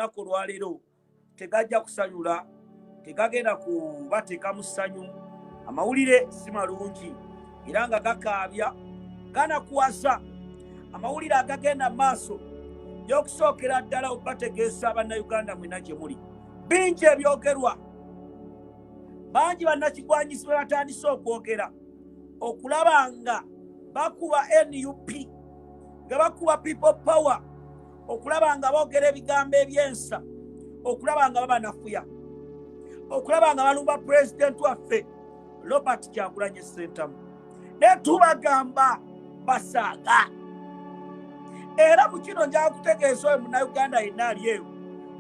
Olunaku olwaleero tegajja kusanyula, tegagenda kubateeka mu ssanyu. Amawulire si malungi era nga gakaabya, ganakuwasa. Amawulire agagenda mu maaso y'okusookera ddala okubategeeza, Bannayuganda mwena gye muli, bingi ebyogerwa. Bangi bannakigwanyizi bwe batandise okwogera okulaba nga bakuba NUP, nga bakuba People Power, okulaba nga boogera ebigambo ebyensa, okulaba nga babanafuya, okulaba nga balumba Pulezidenti waffe Robert Kyagulanyi Ssentamu. Naye tubagamba basaaga. Era mu kino njaga kutegeeza oyo Munnayuganda yenna ali eyo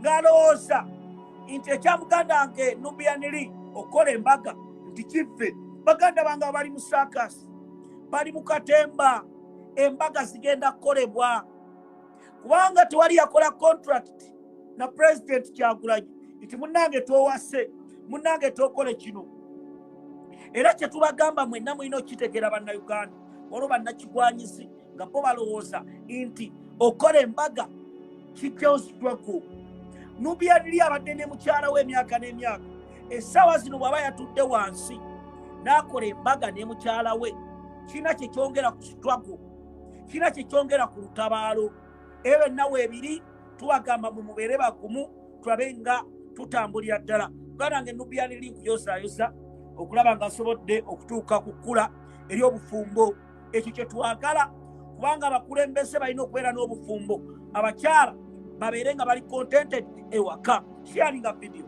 ng'alowooza nti ekya muganda wange Nubian Li okukola embaga nti kivve. Baganda bange bali mu saakasi, bali mu katemba, embaga zigenda kukolebwa, kubanga tewali yakola contract na Pulezidenti Kyagulanyi nti munnange towase, munnange tokole kino. Era kyetubagamba mwenna mulina okukitegeera, Bannayuganda, waliwo bannakigwanyizi nga bo balowooza nti okukola embaga kijjawo struggle. Nubian Li abadde ne mukyala we emyaka n'emyaka. Essaawa zino bw'aba yatudde wansi n'akola embaga ne mukyala we, kirina kyekyongera ku struggle, kirina kyekyongera ku lutabaalo. Ebyo byonna weebiri. Tubagamba mwe mubeere bagumu, tulabe nga tutambulira ddala. Muganda wange Nubian Li nkuyozaayoza okulaba nga asobodde okutuuka ku kkula ery'obufumbo. Ekyo kye twagala, kubanga abakulembeze balina okubeera n'obufumbo, abakyala babeere nga bali contented ewaka. Sharinga video.